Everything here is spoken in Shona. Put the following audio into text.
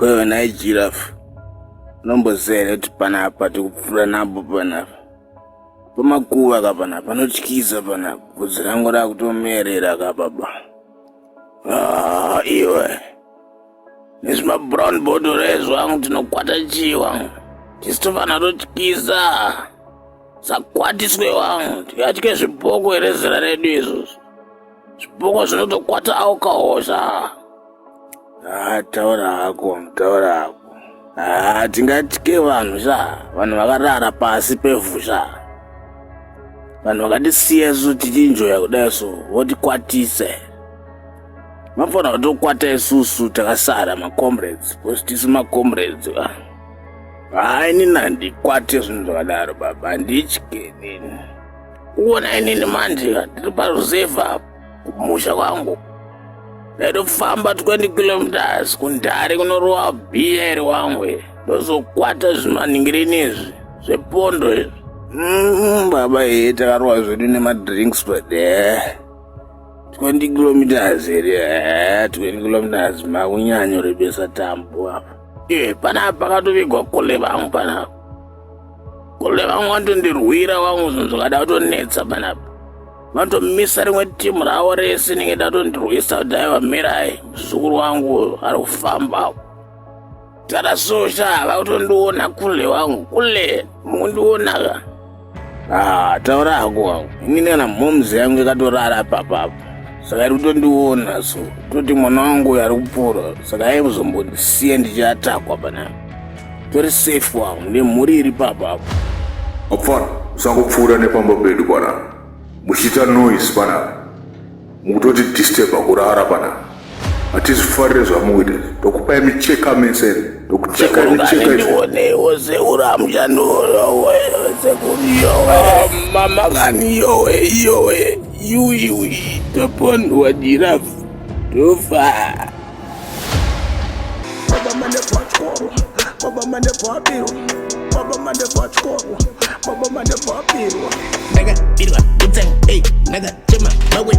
Kwewe nhai giraffe, unomboziva here kuti panapa tikupfuura napo panapa pamakuva ka panapa panotyisa panapa, bvudzi rangu rakutomerera ka baba. Ah, iwe nezvimabrown bottle ezvo wangu tinokwata chii wangu, tisu tofanira totyisa sakwatiswe wangu, tikatye zvipoko here zera redu izvozvo, zvipoko zvinotokwata alcohol sha. Ah, taura hako, taura hako. Ah, tingatye vanhu sha, vanhu vakarara pasi pevhu sha, vanhu vakatisiya isu tichinjoya kudai so votikwatise. Mafanira kutokwata isusu takasara macomrades, because tisu macomrades. Hai, inini handikwate zvinhu zvakadaro baba, handitye inini. Kuona inini manje ndiri paruzevha kumusha kwangu, ndaitofamba 20 kilometers kundare kunorova bhiya iri wangu, ndozokwata zvimaningirini izvi zvepondo izvi. Baba ye takarova zvedu nemadrinks, but 20 kilometers here, 20 kilometers makunyanyorebesa tambo apa. E panapa pakatovigwa kule vangu panapa, kule vangu vanotondirwira vangu, zvinhu zvakada kutonetsa panapa, vanotomisa rimwe timu ravo rese ninge datondirwisa kuti aiwa, mirai, muzukuru wangu ari kufamba tarasosha, vakutondiona kule wangu, kule mukundiona ka. Ah, taura hako wangu, inini kana momzi yangu ikatorara papapo, saka iri kutondiona so toti mwana wangu uyu ari kupfuura, saka aizombondisiya ndichiatakwa panapa, tori safe wangu nemhuri iri papapo. Apfana, usangopfuura nepamba pedu panapa muchiita noise panapa, mukutoti disturba kurara panapa, hatizvifarire zvamukuita, ndokupai micheka mese, ndokucheka micheka izvi. Ndionewo sekuru, amuchandoyowe sekuru, yowe mama kani, yowe yowe yuiwi, topondwa giraffe, tofa. Baba mandefu atyorwa, baba mandefu abirwa, baba mandefu atyorwa, baba mandefu abirwa. Ndakabirwa kutsenga, ei, ndakachema mawe.